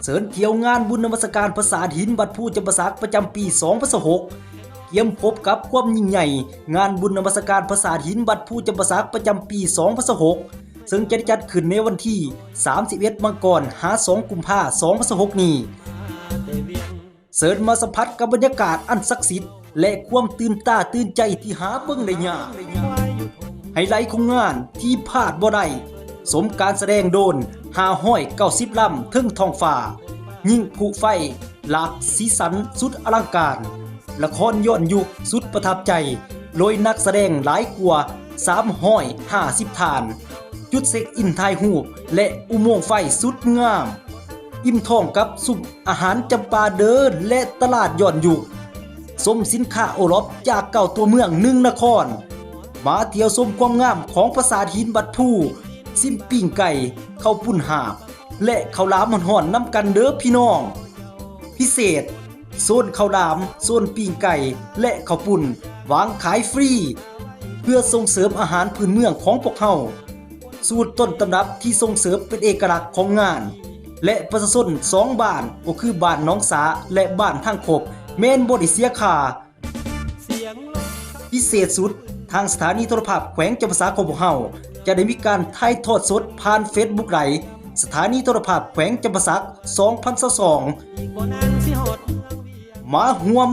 ເຊີນທ່ຽວງານບຸນນະມັດສະການປາສາດຫີນວັດພູຈຳປາສັກປະຈຳປີສອງພັນຊາວຫົກ ກຽມພົບກັບຄວາມຍິ່ງໃຫຍ່ງານບຸນນະມັດສະການປາສາດຫີນວັດພູຈຳປາສັກປະຈຳປີສອງພັນຊາວຫົກ ເຊິ່ງຈະໄດ້ຈັດຂຶ້ນໃນວັນທີສາມສິບເອັດ ມັງກອນ ຫາ ສອງ ກຸມພາ ສອງພັນຊາວຫົກນີ້. ເຊີນມາສຳຜັດກັບບັນຍາກາດອັນສັກສິດ ແລະ ຄວາມຕື່ນຕາຕື່ນໃຈທີ່ຫາເບິ່ງໄດ້ຍາກ. ໄຮໄລຂອງງານທີ່ພາດບໍ່ໄດ້ ຊົມການສະແດງໂດຣນຫ້າຮ້ອຍເກົ້າສິບລຳເທິງທ້ອງຟ້າ, ຍິງຜຸໄຟຫຼາກສີສັນສຸດອະລັງການ, ລະຄອນຍ້ອນຍຸກສຸດປະທັບໃຈ ໂດຍນັກສະແດງຫຼາຍກວ່າສາມຮ້ອຍຫ້າສິບທ່ານ, ຈຸດເຊັກອິນຖ່າຍຮູບ ແລະ ອຸໂມງໄຟສຸດງາມ. ອີ່ມທ້ອງກັບຊຸມອາຫານຈຳປາເດີ ແລະ ຕະຫຼາດຍ້ອນຍຸກ. ຊົມສິນຄ້າໂອລອບຈາກເກົ້າຕົວເມືອງ ໜຶ່ງນະຄອນ. ມາທ່ຽວຊົມຄວາມງາມຂອງປາສາດຫີນວັດພູ, ຊິມປີ້ງໄກ່, ເຂົ້າປຸ້ນຫາບ ແລະ ເຂົ້າຫຼາມຮ້ອນໆນຳກັນເດີພີ່ນ້ອງ. ພິເສດ, ໂຊນເຂົ້າຫຼາມ, ໂຊນປີ້ງໄກ່ ແລະ ເຂົ້າປຸ້ນ ວາງຂາຍຟຣີ ເພື່ອສົ່ງເສີມອາຫານພື້ນເມືອງຂອງພວກເຮົາ. ສູດຕົ້ນຕຳລັບທີ່ສົ່ງເສີມເປັນເອກະລັກຂອງງານ ແລະ ປະຊາຊົນສອງບ້ານ ກໍຄືບ້ານໜອງສາ ແລະ ບ້ານທາງຄົບ ແມ່ນບໍ່ໄດ້ເສຍຄ່າ. ພິເສດສຸດ, ທາງສະຖານີໂທລະພາບແຂວງຈຳປາສັກຂອງພວກເຮົາ ຈະໄດ້ມີການຖ່າຍທອດສົດຜ່ານເຟສບຸກໄລຟ໌ ສະຖານີໂທລະພາບແຂວງຈຳປາສັກ ສອງພັນຊາວສອງ. ມາຮ່ວມ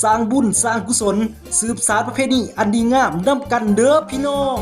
ສ້າງບຸນສ້າງກຸສົນ ສືບສານປະເພນີອັນດີງາມນຳກັນເດີພີ່ນ້ອງ.